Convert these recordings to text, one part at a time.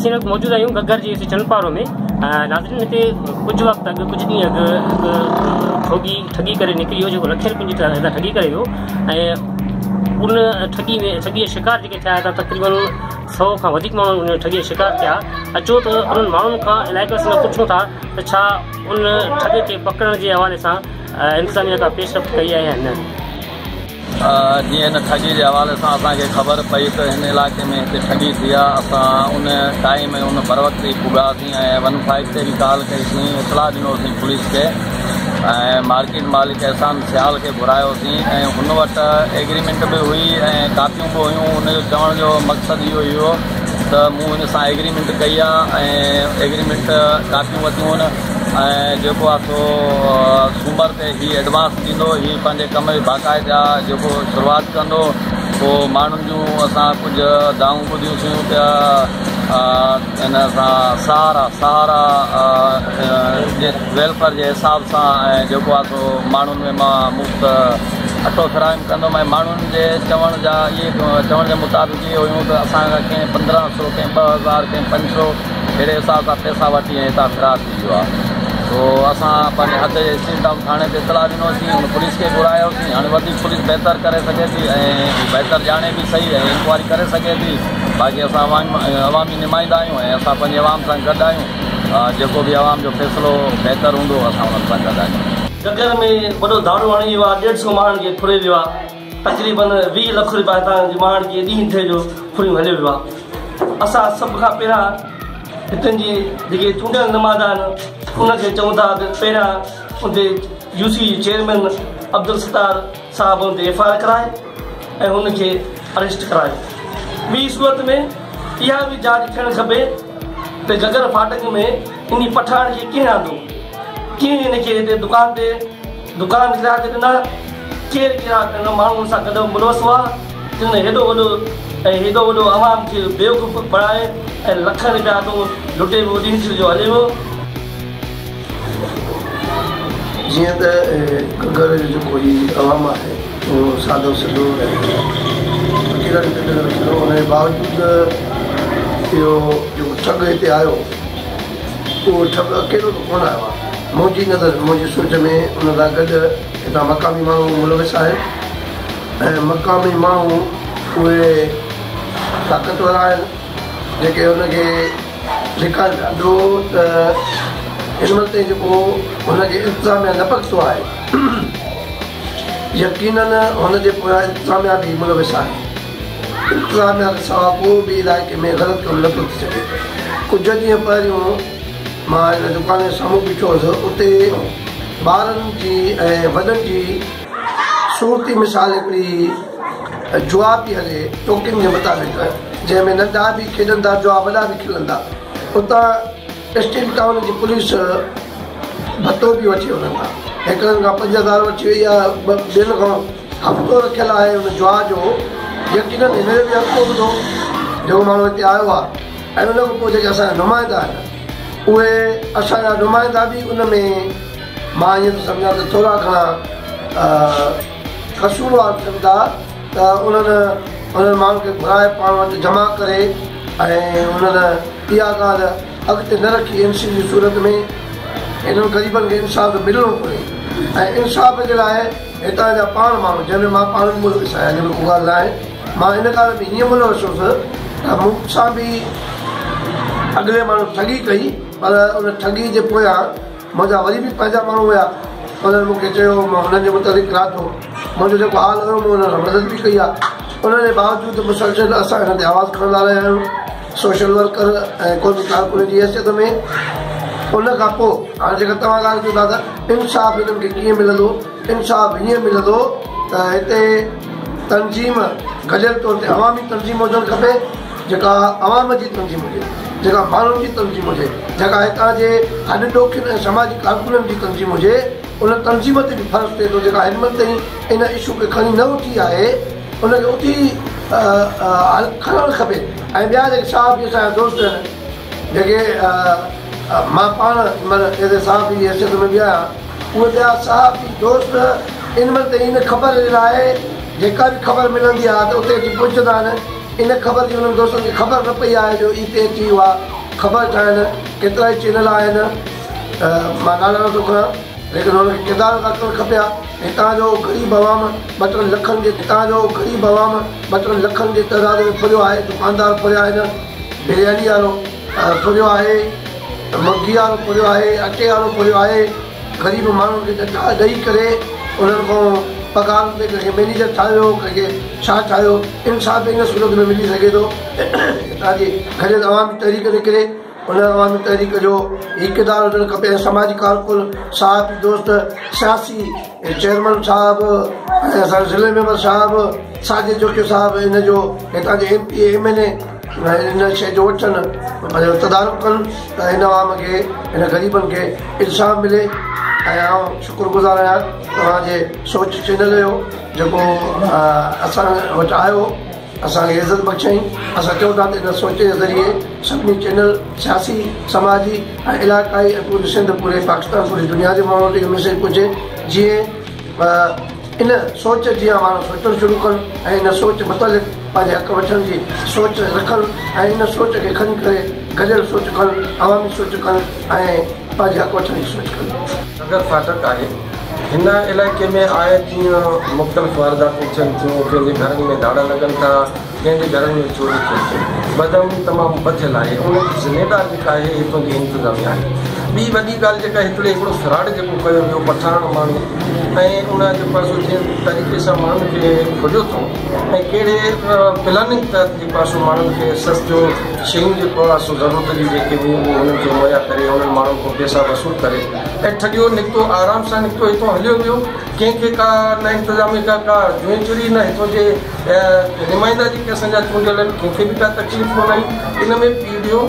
اسين هن وقت موجود آهيون گهگهر جي يوسي چنپارو ۾. ناظرين هتي ڪجهه وقت اڳ ڪجهه ڏينهن اڳ هڪ ٺوڳي ٺڳي ڪري نڪري ويو جيڪو لکين رپين جي هتان ٺڳي ڪري ويو ۽ ان ٺڳي ۾ ٺڳي جو شڪار جيڪي ٿيا هتان تقريبن 100 کان وڌيڪ ماڻهو ان ٺڳي جو شڪار ٿيا. اچو ته انهن ماڻهن کان علائقي واسين کان پڇون ٿا ته ڇا ان ٺڳ کي پڪڙڻ جي حوالي سان انتظاميا ڪا پيش رفت ڪئي آهي يا نه. جيئن هن ٺڳي جي حوالي سان اسان کي خبر پئي ته هن علائقي ۾ هتي ٺڳي ٿي آ، اسان ان ٽائيم ۽ ان بروقت ئي پڳاسين ۽ ون فائيو تي به ڪال ڪئي سين، اطلاع ڏنوسين پوليس کي ۽ مارڪيٽ مالڪ احسان سيال کي گهرايوسين ۽ هن وٽ ايگريمينٽ به هئي ۽ ڪاپيون به هيون. هن جو چوڻ جو مقصد اهو ئي هو ته مون هن سان ايگريمينٽ ڪئي آ ۽ ايگريمينٽ ڪاپيون ورتيون هن ۽ جيڪو آ سو سومر تي هي ايڊوانس ڏيندو، هي پنهنجي ڪم جي باقاعده جيڪو شروعات ڪندو. پوء ماڻهن جون اسان ڪجهه دانهون ٻڌيون سون ته ان سان سهارا سهارا جي ويلفيئر جي حساب سان ۽ جيڪو آ سو ماڻهن ۾ مان مفت اٽو فراهم ڪندم ۽ ماڻهن جي چوڻ جا اهي چوڻ جي مطابق اهي هيون ته اسان کان ڪنهن 1500 ڪنهن 2000 ڪنهن 500 اهڙي حساب سان پئسا وٺي ۽ هتان فرار ٿي ويو آهي. سو اسان پنهنجي حد جي اسٽيل ٽائون ٿاڻي تي اطلاع ڏنوسين، ان پوليس کي گهرايوسين. هاڻي وڌيڪ پوليس بهتر ڪري سگهي ٿي ۽ هو بهتر ڄاڻي به سهي ۽ انڪوائري ڪري سگهي ٿي. باقي اسان عوامي نمائندا آهيون ۽ اسان پنهنجي عوام سان گڏ آهيون. جيڪو به عوام جو فيصلو بهتر هوندو اسان انهن سان گڏ آهيون. گهگهر ۾ وڏو ڌاڙو هڻي ويو آهي، 150 ماڻهن کي ڦري ويو آهي، تقريبن 20 لک رپيا هتان جي ماڻهن کي ڏينهن ٿئي جو ڦريون هليو ويو آهي. اسان سڀ کان پهريان هتن جي جيڪي چونڊيل نمائندا آهن انهن کي چئون ٿا ته پهريان اتي يو سي جي چيئرمين عبدالستار صاحب ان تي ايف I R ڪرائي ۽ هن کي اريسٽ ڪرائي. ٻي صورت ۾ اها به جاچ ٿيڻ کپي ته گهگهر ڦاٽڪ ۾ انهي پٺاڻ کي ڪنهن آندو، ڪنهن هن کي هتي دڪان تي دڪان ڪرايي تي ڏنا، ڪير ڪهڙا ڪهڙا ماڻهو ان سان گڏ ملوث هئا، جن هيڏو وڏو ۽ هيڏو وڏو عوام کي بيوقوف بڻائي ۽ لکن رپيا هتون لٽي ويو، ڏينهن ٿي جو هلي ويو. جيئن ته گهگهر جو جيڪو هي عوام آهي اهو سادو سڌو ۽ فقيرن تي ڏنل رکندو، ان جي باوجود اهو جيڪو ٺڳ هتي آيو اهو ٺڳ اڪيلو ته ڪونه آيو آهي. منهنجي نظر منهنجي سوچ ۾ ان سان گڏ هتان مقامي ماڻهو ملوث آهن ۽ مقامي ماڻهو اهي طاقتور آهن جيڪي ان کي لڪائن ٿا. ٻيو ته هن مهل تائين جيڪو هن کي انتظاميا نه پڪتو آهي يقينن هن جي پويان انتظاميا به ملوث آهي. انتظاميا کان سوا ڪو به علائقي ۾ غلط ڪم نٿو ٿي سگهي. ڪجهه ڏينهن پهريون مان هن دڪان جي سامهون بيٺو هوس اتي ٻارن جي ۽ وڏن جي صورتي مثال هڪڙي جوا پئي هلي ٽوڪن جي مطابق جنهن ۾ ننڍا به کيڏن ٿا جوا وڏا به کيڏن ٿا اتان اسٽيل ٽائون جي پوليس ڀتو به وٺي انهن کان هڪڙن کان 5000 وٺي وئي آهي ٻين کان هفتو رکيل آهي ان جوا جو يقينن هن جو به هفتو هوندو جيڪو ماڻهو هتي آيو آهي ۽ ان کان پوء جيڪي اسان جا نمائندا آهن اهي اسان جا نمائندا به ان ۾ مان ائين ٿو سمجهان ته ٿورا گهڻا قصوروار ٿين ٿا ته انهن انهن ماڻهن کي گهرائي پاڻ وٽ جمع ڪري ۽ انهن اها ڳالهه اڳتي نه رکي اين سي جي صورت ۾ هنن غريبن کي انصاف ملڻو ڪونهي ۽ انصاف جي لاء هتان جا پاڻ ماڻهو جنهن ۾ مان پاڻ به ملوث آهيان جنهن ۾ ڪو ڳالهه نه آهي مان ان ڳالهه ۾ هيئن ملوث هوس ته مون سان به اڳلي ماڻهو ٺڳي ڪئي پر ان ٺڳي جي پويان منهنجا وري به پنهنجا ماڻهو هيا انهن مون کي چيو مان انهن جي متعلق ڪران ٿو منهنجو جيڪو حال هيو مون انهن سان مدد به ڪئي آهي ان جي باوجود مسلسل اسان هن تي آواز کڻندا رهيا آهيون سوشل ورڪر ۽ قومي ڪارڪن جي حيثيت ۾ ان کان پوء هاڻي جيڪا توهان ڳالهه ڪيو ٿا ته انصاف هنن کي ڪيئن ملندو انصاف هيئن ملندو ته هتي تنظيم گڏيل طور تي عوامي تنظيم هجڻ کپي جيڪا عوام جي تنظيم هجي، جيڪا ماڻهن جي تنظيم هجي، جيڪا هتان جي هڏ ڏوکين ۽ سماجي ڪارڪنن جي تنظيم هجي، ان تنظيم تي به فرض ٿئي ٿو جيڪا هن مهل تائين ان اشو کي کڻي نه اٿي آهي، ان کي اٿي کڻڻ کپي ۽ ٻيا جيڪي صحافي اسان جا دوست آهن جيڪي مان پاڻ هن مهل ايز اي صحافي جي حيثيت ۾ به آهيان، اهي ٻيا صحافي دوست ان مهل تائين ان خبر جي لاء جيڪا به خبر ملندي آهي ته اتي اچي پهچندا آهن. ان خبر جي انهن دوستن کي خبر نه پئي آهي جو هتي اچي اها خبر ٺاهن. ڪيترا ئي چينل آهن، مان نالا نٿو کڻان، ليڪن هنن کي ڪردار ادا ڪرڻ کپي ها. هتان جو غريب عوام 2-3 لکن جي هتان جو غريب عوام 2-3 لکن جي تعداد ۾ ڦريو آهي. دڪاندار ڦريا آهن، برياني وارو ڦريو آهي، منگي وارو ڦريو آهي، اٽي وارو ڦريو آهي. غريب ماڻهن کي ڏٽا ڏئي ڪري انهن کان پگهارن تي ڪنهن کي مئنيجر ٺاهيو، ڪنهن کي ڇا ٺاهيو. انصاف ان صورت ۾ ملي سگهي ٿو هتان جي گڏيل عوامي تحريڪ نڪري، ان عوامي تحريڪ جو هي ڪردار هجڻ کپي. ۽ سماجي ڪارڪن، صحافي دوست، سياسي چيئرمين صاحب ۽ اسان جو ضلعي ميمبر صاحب ساجد جوکيو صاحب، ان جو هتان جي M P A, M N A ان شيء جو وٺن، پنهنجو تدارڪ ڪن ته هن عوام کي، هن غريبن کي انصاف ملي. ۽ آئون شڪر گذار آهيان توهان جي سوچ چينل جو، جيڪو اسان وٽ آيو، اسان کي عزت بخشيائين. اسان چئون ٿا ته ان سوچ جي ذريعي سڀني چينل سياسي، سماجي ۽ علائقائي ۽ پوري سنڌ، پوري پاڪستان، پوري دنيا جي ماڻهن وٽ اهو ميسيج پهچي، جيئن ان سوچ جيان ماڻهو سوچڻ شروع ڪن ۽ ان سوچ متعلق پنهنجي حق وٺڻ جي سوچ رکن ۽ ان سوچ کي کڻي ڪري گڏيل سوچ ڪن، عوامي سوچ ڪن ۽ پنهنجي حق وٺڻ جي سوچ ڪن. نگر ڦاٽڪ آهي. هن علائقي ۾ آئي ڏينهن مختلف وارداتون ٿين ٿيون، ڪنهن جي گهرن ۾ ڌاڙا لڳن ٿا، ڪنهن جي گهرن ۾ چوري ٿئي ٿي. بدامني تمام وڌيل آهي، ان جي ذميدار جيڪا آهي هتون جي انتظاميا آهي. ٻي وڏي ڳالهه جيڪا هتڙي هڪڙو فراڊ جيڪو ڪيو ويو پٺاڻ ماڻهو ۽ ان جيڪو آهي سو جنهن طريقي سان ماڻهن کي ڦريو اٿئون ۽ ڪهڙي پلاننگ تحت جيڪو آهي سو ماڻهن کي سستيون شيون جيڪو آهي سو ضرورت جون جيڪي هيون اهي انهن کي مهيا ڪري انهن ماڻهن کان پئسا وصول ڪري ۽ ٺڳيو نڪتو، آرام سان نڪتو، هتون هليو ويو. ڪنهن کي ڪا نه انتظاميه کان ڪا جوئي چري، نه هتون جي نمائندا جيڪي اسان جا چونڊيل آهن ڪنهن کي به ڪا تڪليف ڪونه آئي. ان ۾ پيڙهيو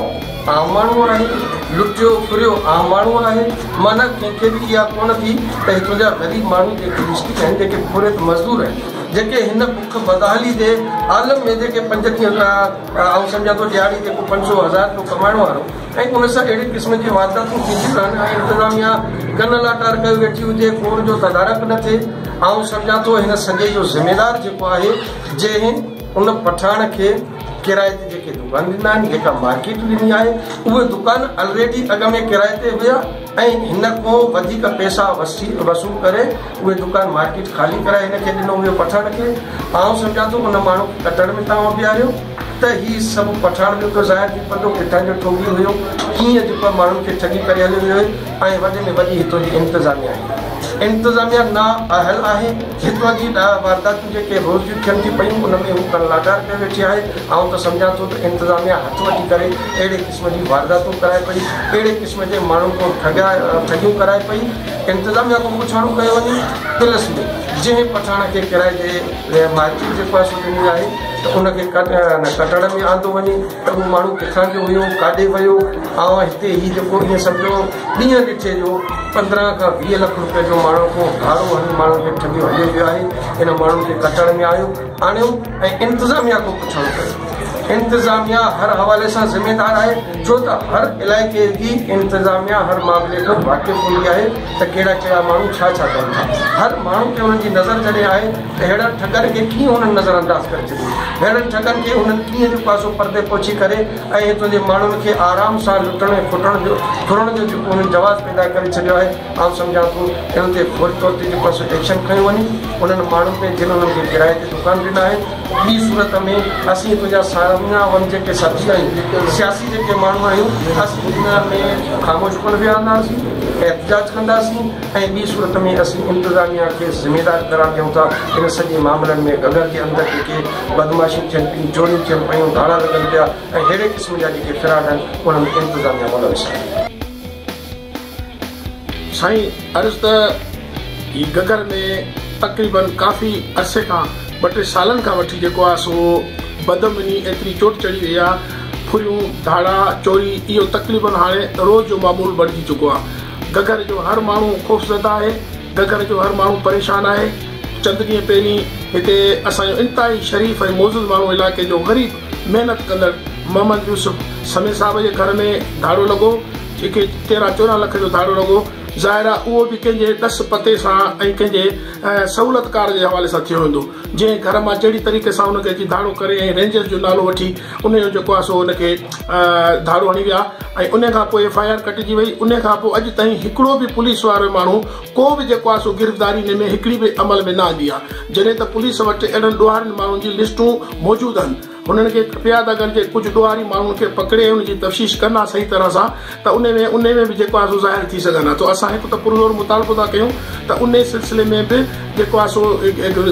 عام ماڻهو آهي، لٽيو ڦريو عام ماڻهو آهي، معنيٰ ڪنهن کي به اها ڪونه ٿي ته هتون جا غريب ماڻهو جيڪي مسڪين آهن، جيڪي پورهيت مزدور آهن، جيڪي هن بک بدحالي جي عالم ۾ جيڪي پنج ڏينهن آئون سمجهان ٿو ڏهاڙي جيڪو 500 1000 رپيو ڪمائڻ وارو ۽ ان سان اهڙي قسم جي وارداتون ٿينديون رهن ۽ انتظاميا ڪن لاٽار ڪيو ويٺي هجي، ڪو ان جو تدارڪ نه ٿئي. آئون سمجهان ٿو هن سڄي جو ذميدار جيڪو آهي، جنهن ان پٺاڻ کي ڪرائي تي جيڪي دڪان ڏنا آهن، جيڪا مارڪيٽ ڏني آهي، اهي دڪان الريڊي اڳ ۾ ڪرائي تي هيا ۽ هن کان وڌيڪ پئسا وصول ڪري اهي دڪان مارڪيٽ خالي ڪرائي هن کي ڏنو ويو پٺاڻ کي. آئون سمجهان ٿو ان ماڻهو کي ڪٽهڙ ۾ توهان بيهاريو ته هي سڀ پٺاڻ به اتو ظاهر ٿي پوندو ڪٿان جو ٺوڳي هيو، ڪيئن جيڪو ماڻهن کي ٺڳي ڪري هليو ويو آهي ۽ وڏي ۾ وڏي هتو جي انتظاميا آهي. انتظاميا نا اهل آهي. هتو جي وارداتون جيڪي روز جون ٿين ٿي پيون ان ۾ هو ڪن لاٽار ڪيو ويٺي آهي. آئون ته سمجهان ٿو ته انتظاميا هٿ وٺي ڪري اهڙي قسم جون وارداتون ڪرائي پئي، اهڙي قسم جي ماڻهن کان ٺڳيون ڪرائي پئي. انتظاميا کان پڇاڻو ڪيو وڃي پلس ۾ جنهن پٺاڻ کي ڪرائي جي مارڪيٽ جيڪو آهي سو ڏني آهي ته ان کي ڪٽهڙ ۾ آندو وڃي ته اهو ماڻهو ڪٿان جو هيو، ڪاڏي ويو. آئون هتي هي جيڪو ائين سمجهو ڏينهن ڏٺي جو 15 کان 20 لک روپين جو ماڻهن کان ڌاڙو هڻي ماڻهن کي ٺڳيو هليو ويو آهي. ان ماڻهن کي ڪٽهڙ ۾ آيو آڻيو ۽ انتظاميا کان پڇاڻو ڪيو. انتظاميا هر حوالي سان ذميدار آهي، ڇو ته هر علائقي جي انتظاميا هر معاملي کان واقف هوندي آهي ته ڪهڙا ڪهڙا ماڻهو ڇا ڇا ڪن ٿا. هر ماڻهو تي انهن جي نظر جڏهن آهي ته ههڙن ٺڳن کي ڪيئن انهن نظر انداز ڪري ڇڏيو، ههڙن ٺڳن کي انهن ڪيئن جو پاسو پردي پوڇي ڪري ۽ هتان جي ماڻهن کي آرام سان لٽڻ ۽ ڦٽڻ جو ڦرڻ جو جيڪو انهن جواز پيدا ڪري ڇڏيو آهي. آئون سمجهان ٿو انهن تي فوري طور تي جيڪو آهي سو ايڪشن کنيو وڃي انهن ماڻهن تي جن انهن کي ڪرائي تي دڪان ڏنا آهن. ٻي صورت ۾ اسين تنهنجا سامنا ون جيڪي ساٿي آهيون، سياسي جيڪي ماڻهو آهيون، اسين ان ۾ خاموش ڪونه ويهنداسين، احتجاج ڪنداسين ۽ ٻي صورت ۾ اسين انتظاميا کي ذميدار قرار ڏيون ٿا ان سڄي معاملن ۾ گهگهر جي اندر جيڪي بدمعاشيون ٿين پيون، چوريون ٿين پيون، ڌاڙا لڳن پيا ۽ ههڙي قسم جا جيڪي فراڊ آهن انهن ۾ انتظاميا ملوث آهي. سائين عرض ته هي گهگهر ۾ تقريبن ڪافي عرصي کان ٻه ٽي سالن کان وٺي جيڪو آ سو بدامني ايتري چوٽ چڙهي وئي آ، ڦريون، ڌاڙا، چوري اهو تقريبن هاڻي روز جو معمول بڻجي چڪو آ. گهگهر جو هر ماڻهو خوفزده آهي، گهگهر جو هر ماڻهو پريشان آهي. چند ڏينهن پهرين هتي اسان جو انتهائي شريف ۽ معزز ماڻهو علائقي جو غريب محنت ڪندڙ محمد يوسف سمي صاحب جي گهر ۾ ڌاڙو لڳو، جيڪي 13 14 لک جو ڌاڙو لڳو. ظاهر آهي اهو به ڪنهن جي ڏس پتي سان ۽ ڪنهن جي سهولتڪار جي حوالي سان ٿيو هوندو، جنهن گهر مان جهڙي طريقي سان ان کي اچي ڌاڙو ڪري ۽ رينجرز جو نالو وٺي ان جو جيڪو آهي سو ان کي ڌاڙو هڻي ويا ۽ ان کان پوء ايف I R ڪٽجي وئي. ان کان پوء اڄ تائين هڪڙو به پوليس وارو ماڻهو ڪو به جيڪو آهي سو گرفتاري ان ۾ هڪڙي به عمل ۾ نه آندي آهي، جڏهن ته پوليس وٽ اهڙن ڏوهارين ماڻهن جي لسٽون موجود آهن. هنن کي کپي ها ته اگر جي ڪجهه ڏوهاري ماڻهن کي پڪڙي ان جي تفتيش ڪن ها صحيح طرح سان ته ان ۾ ان ۾ به جيڪو آهي سو ظاهر ٿي سگهن ها. ته اسان هڪ ته پرزور مطالبو ٿا ڪيون ته ان سلسلي ۾ به جيڪو آهي سو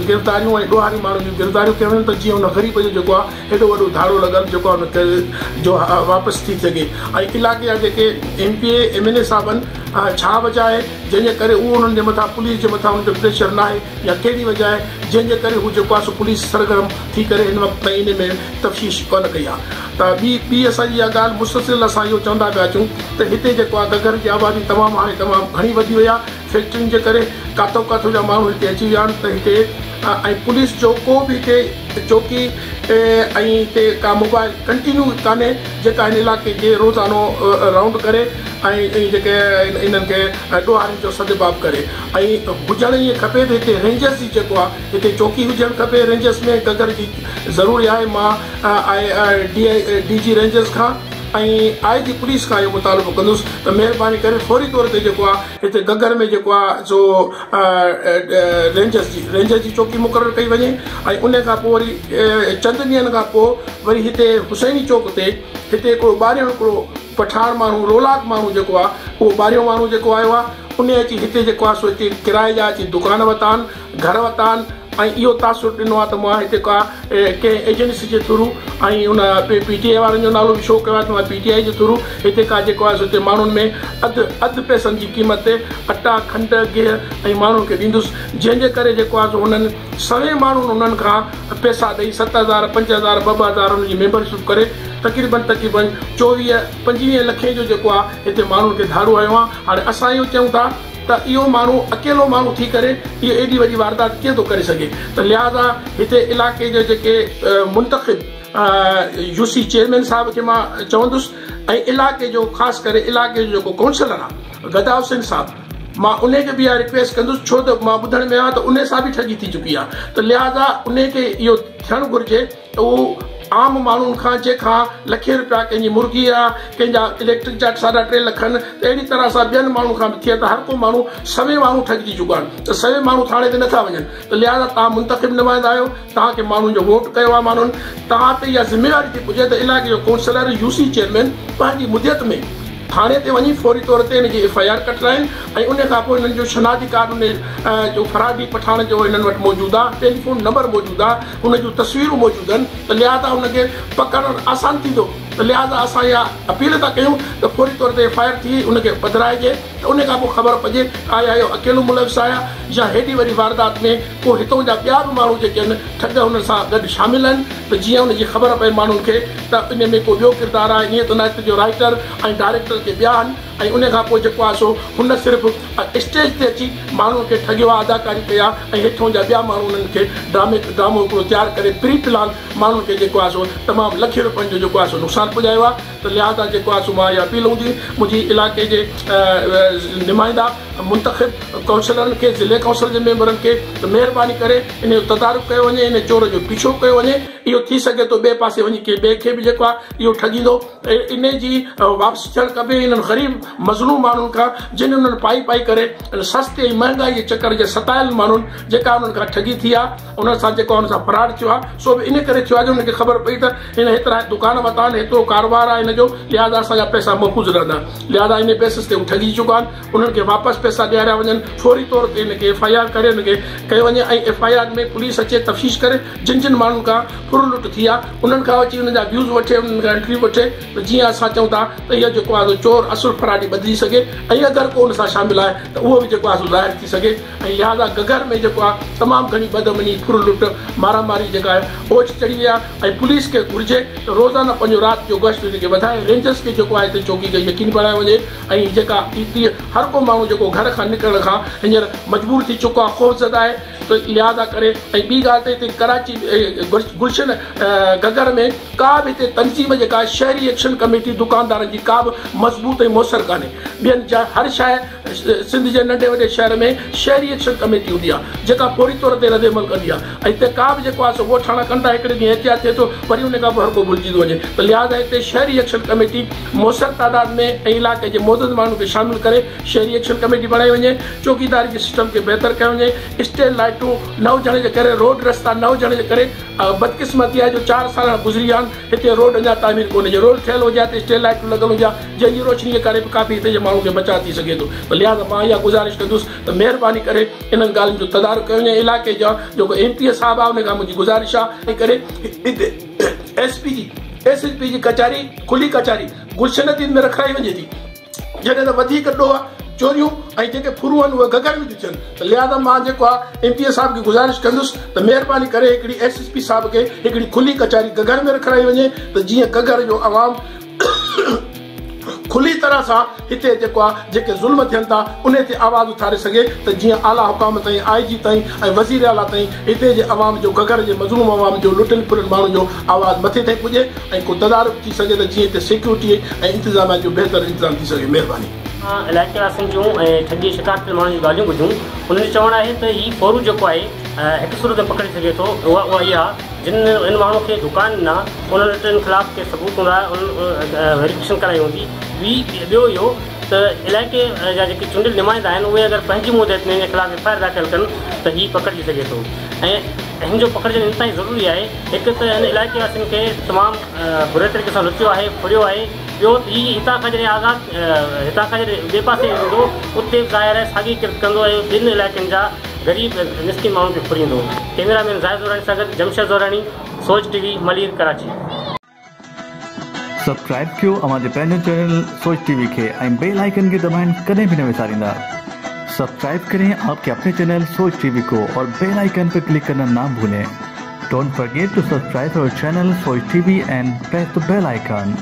گرفتاريون ۽ ڏوهاري ماڻهن جون گرفتاريون ڪيون وڃن ته جيئن ان غريب جو جيڪو آهي هيڏو وڏو ڌاڙو لڳل جيڪو آهي ان جو واپس ٿي سگهي. ۽ علائقي جا جيڪي M P A M N A صاحب آهن ڇا وجه آهي جنهن جي ڪري اهو انهن جي مٿان پوليس جي مٿان انهن جو پريشر ناهي يا ڪهڙي وجه آهي جنهن جي ڪري هو جيڪو آهي سو پوليس سرگرم ٿي ڪري هن وقت تائين ان ۾ تفتيش ڪونه ڪئي آهي. ته ٻي ٻي اسان جي اها ڳالهه مسلسل اسان اهو چوندا پيا اچون ته هتي جيڪو آهي گهگهر جي آبادي تمام هاڻي تمام گهڻي وڌي وئي آهي، فيڪٽرين جي ڪري ڪاٿو ڪاٿو جا ماڻهو هتي اچي ويا آهن ته هتي ۽ پوليس جو ڪو به هتي چوڪي ۽ هتي ڪا موبائل ڪنٽينيو ڪانهي جيڪا هن علائقي کي روزانو رائونڊ ڪري ۽ جيڪي انهن کي ڏوهارين جو سدباب ڪري. ۽ هجڻ ائين کپي ته هتي رينجرز جي جيڪو آهي هتي چوڪي هجڻ کپي، رينجرز ۾ گهگهر جي ضروري آهي. مان I D D G rangers کان ۽ آء جي پوليس کان اهو مطالبو ڪندس ته مهرباني ڪري فوري طور تي جيڪو آهي هتي گهگهر ۾ جيڪو آهي سو رينجرز جي رينجرز جي چوڪي مقرر ڪئي وڃي. ۽ ان کان پوء وري چند ڏينهن کان پوء وري هتي حسيني چوڪ تي هتي هڪڙو ٻاهريون هڪڙو پٺاڻ ماڻهو رولاڪ ماڻهو جيڪو آهي اهو ٻاهريون ماڻهو جيڪو آيو آهي ان اچي هتي جيڪو آهي سو هتي ڪرائي جا اچي دڪان ورتا آهن، گهر ورتا آهن ۽ اهو تاثر ڏنو آهي ته مان هتي ڪا ڪنهن ايجنسي جي ٿرو ۽ ان پي ٽي آء وارن جو نالو به شو ڪيو آهي ته مان پي ٽي آء جي ٿرو هتي ڪا جيڪو آهي سو هتي ماڻهن ۾ اڌ اڌ پئسن جي قيمت تي اٽا کنڊ گيهه ۽ ماڻهن کي ڏيندس، جنهن جي ڪري جيڪو آهي سو هنن سوين ماڻهن انهن کان پئسا ڏئي 7000 5000 2000 انهن جي ميمبرشپ ڪري تقريبن تقريبن 24 25 لکين جو جيڪو آهي هتي ماڻهن کي ڌاڙو هنيو آهي. هاڻي اسان اهو چئون ٿا ته اهو ماڻهو اڪيلو ماڻهو ٿي ڪري اهو ايڏي وڏي واردات ڪيئن ٿو ڪري سگهي ته لهٰذا هتي علائقي جي جيڪي منتخب يو سي چيئرمين صاحب کي مان چوندس ۽ علائقي جو خاص ڪري علائقي جو جيڪو ڪائونسلر آهي گدا حسين صاحب مان انهي کي به اها رڪويسٽ ڪندس ڇو ته مان ٻڌڻ ۾ آيو آهي ته انهي سان به ٺڳي ٿي چڪي آهي ته لهٰذا انهي کي اهو ٿيڻ گهرجي ته اهو عام ماڻهن کان جنهن کان لکين رپيا ڪنهن جي مرغي آ ڪنهن جا اليڪٽرڪ جا 3.5 لک آهن ته اهڙي طرح سان ٻين ماڻهن کان به ٿئي ته هر ڪو ماڻهو سوين ماڻهو ٺڳجي چڪا آهن ته سوين ماڻهو ٿاڻي تي نٿا وڃن ته لهٰذا توهان منتخب نمائندا آهيو، توهان کي ماڻهن جو ووٽ ڪيو آهي ماڻهن توهان تي اها ذميواري ٿي پڄي ته علائقي جو ڪائونسلر يو سي چيئرمين پنهنجي مديت ۾ ٿاڻي تي وڃي فوري طور تي ان جي ايف I R ڪٽرائين ۽ ان کان پوء انهن جو شناختي ڪارڊ ان جو فراڊي پٺاڻ جو انهن وٽ موجود آهي، ٽيليفون نمبر موجود آهي، ان جون تصويرون موجود آهن ته لهٰذا ان کي پڪڙڻ آسان ٿيندو ته لهٰذا اسان اها اپيل ٿا ڪيون ته فوري طور تي ايف I R ٿي ان کي پڌرائجي ته ان کان پوء خبر پئجي ته آيا اهو اڪيلو ملوث آهي يا هيڏي وڏي واردات ۾ ڪو هتون جا ٻيا به ماڻهو جيڪي آهن ٺڳ هن سان گڏ شامل آهن ته جيئن ان جي خبر پئي ماڻهن کي ته ان ۾ ڪو ٻيو ڪردار آهي ائين ته ناهي ته جو رائيٽر ۽ ڊائريڪٽر ڪي ٻيا آهن ۽ ان کان پوء جيڪو آهي سو هن صرف اسٽيج تي اچي ماڻهن کي ٺڳيو آهي، اداڪاري ڪئي آهي ۽ هيٺون جا ٻيا ماڻهو انهن کي ڊرامي ڊرامو هڪڙو تيار ڪري پري پلان ماڻهن کي جيڪو آهي سو تمام لکين روپين جو جيڪو آهي سو نقصان پڄايو آهي ته لهٰذا جيڪو آهي سو مان اها اپيل هوندي منهنجي علائقي جي نمائندا منتخب ڪائونسلرن کي ضلعي ڪائونسل جي ميمبرن کي ته مهرباني ڪري ان جو تدارڪ ڪيو وڃي ان چور جو پيڇو ڪيو وڃي اهو ٿي سگهي ٿو ٻئي پاسي وڃي ڪنهن ٻئي کي به جيڪو آهي اهو ٺڳيندو. انهي جي واپسي ٿيڻ کپي انهن غريب مظلوم ماڻهن کان جن انهن پائي پائي ڪري ان سستي ۽ مهنگائي جي چڪر جي ستايل ماڻهن جيڪا انهن کان ٺڳي ٿي آ انهن سان جيڪو انهن سان فراڊ ٿيو آ سو به انهي ڪري ٿيو آ جو انهن کي خبر پئي ته هن هيترا دڪان ورتا آهن هيترو ڪاروبار آ هن جو لهذا اسان جا پئسا محفوظ رهندا لهذا انهي بيسس تي هو ٺڳجي چڪا آهن انهن کي واپس پئسا ڏياريا وڃن فوري طور تي ان کي ايف I R ڪري ان کي ڪيو وڃي ۽ ايف I R ۾ police اچي تفتيش ڪري جن جن ماڻهن کان ڦر لٽ ٿي آ انهن کان اچي انهن جا ويوز وٺي انهن کان انٽرويو وٺي ته جيئن اسان چئون ٿا ته اهو جيڪو آهي سو چور اصل فراڊي ٻڌجي سگهي ۽ اگر ڪو ان سان شامل آهي ته اهو به جيڪو آهي سو ظاهر ٿي سگهي ۽ لهذا گهگهر ۾ جيڪو آهي تمام گهڻي بدامني ڦر لٽ مارا ماري جيڪا آهي اوج چڙهي وئي آهي ۽ پوليس کي گهرجي ته روزانه پنهنجو رات جو گشت ان کي وڌائي رينجرز کي جيڪو آهي هتي چوڪي کي يقيني بڻايو وڃي ۽ جيڪا هتي هر ڪو ماڻهو جيڪو گهر کان نڪرڻ کان هينئر مجبور ٿي چڪو آهي خوفزده آهي. ته لهٰذا ڪري ۽ ٻي ڳالهه ته هتي ڪراچي گلشن گهگهر ۾ ڪا به هتي تنظيم جيڪا آهي شهري ايڪشن ڪميٽي دڪاندارن جي ڪا به مضبوط ۽ موثر ڪانهي. ٻين جا هر شهر سنڌ جي ننڍي وڏي شهر ۾ شهري ايڪشن ڪميٽي هوندي آهي جيڪا فوري طور تي رد عمل ڪندي آهي ۽ هتي ڪا به جيڪو آهي سو ڳوٺاڻا ڪن ٿا هڪڙي ڏينهن احتجاج ٿئي ٿو وري ان کان پوء هر ڪو ڀلجي ٿو وڃي ته لهٰذا هتي شهري ايڪشن ڪميٽي موثر تعداد ۾ ۽ علائقي جي معزز ماڻهن کي شامل ڪري شهري ايڪشن ڪميٽي بڻائي وڃي، چوڪيداري جي سسٽم کي بهتر ڪيو وڃي، اسٽريٽ لائيٽون نه هجڻ جي ڪري روڊ رستا نه هجڻ جي ڪري بدقسمتي آهي جو 4 سال گذري ويا آهن هتي روڊ اڃا تعمير ڪونهي جي روڊ ٺهيل هجي ها ته اسٽريٽ لائيٽون لڳل هجي ها جنهن جي روشني جي ڪري به ڪافي هتي جي ماڻهن کي بچاء ٿي سگهي ٿو ته لهٰذا مان اها گذارش ڪندس ته مهرباني ڪري انهن ڳالهين جو تدارڪ ڪيو وڃي علائقي جا جيڪو ايم پي اي صاحب آهي ان کان منهنجي گذارش آهي ڪري هتي ايس پي جي ايس ايس پي جي ڪچهري کلي ڪچهري گلشن حديد ۾ رکرائي وڃي ٿي. جڏهن ته وڌيڪ ڏوهه، چوريون ۽ جيڪي ڦرون آهن اهي گهگهر ۾ ٿيون ٿين ته لهٰذا مان جيڪو آهي ايم پي اي صاحب کي گذارش ڪندس ته مهرباني ڪري هڪڙي ايس ايس پي صاحب کي هڪڙي کلي ڪچهري گهگهر ۾ رکرائي وڃي ته جيئن گهگهر جو عوام کلي طرح سان هتي جيڪو آهي جيڪي ظلم ٿين ٿا انهي تي آواز اٿاري سگهي ته جيئن اعليٰ حڪام تائين آء جي تائين ۽ وزير اعليٰ تائين هتي جي عوام جو گهگهر جي مظلوم عوام جو لٽيل ڦريل ماڻهن جو آواز مٿي تائين پڄي ۽ ڪو تدارڪ ٿي سگهي ته جيئن هتي سيڪيورٽي ۽ انتظاميا جو بهتر انتظام ٿي سگهي. مهرباني. علائقي واسين جون ۽ ٺڳي جو شڪار ٿيل ماڻهن جون ڳالهيون ٻڌيون. انهن جو چوڻ آهي ته هي ڦورو جيڪو آهي هڪ صورت ۾ پڪڙجي سگهي ٿو اها اها جن ان ماڻهو کي دڪان ڏنا انهن وٽ ان خلاف ڪي ثبوت هوندا انهن ويريفڪيشن ڪرائي هوندي ٻي ٻيو اهو ته علائقي جا جيڪي چونڊيل نمائندا آهن اهي اگر پنهنجي مدعيت ۾ ان خلاف ايف I R داخل ڪن ته هي پڪڙجي سگهي ٿو ۽ هن جو پڪڙجڻ انتهائي ضروري آهي. هڪ ته هن علائقي واسين کي تمام بري طريقي سان لٽيو آهي، ڦريو آهي، ٻيو ته هي هتان کان جڏهن آزاد هتان کان جڏهن ٻئي پاسي ويندو اتي به ظاهر آهي ساڳي ڪرت ڪندو ۽ ٻين علائقن جا غريب ۽ مسڪين ماڻهن کي ڦريندو. ڪئميرا مين زاهد زوراڻي سان گڏ Jamshed Zorani, Soch T V, Malir, Karachi. Subscribe ڪيو اوهان جي پنهنجو چينل سوچ ٽي وي کي ۽ بيل آئيڪن کي دٻائڻ ڪڏهن به نه وساريندا. سبسڪرائب ڪرين آپ ڪي اپني چينل سوچ ٽي وي ڪو اور بيل آئيڪن پي ڪلڪ ڪرنا نا ڀولين. Don't forget to subscribe our channel Soch TV and press the bell icon.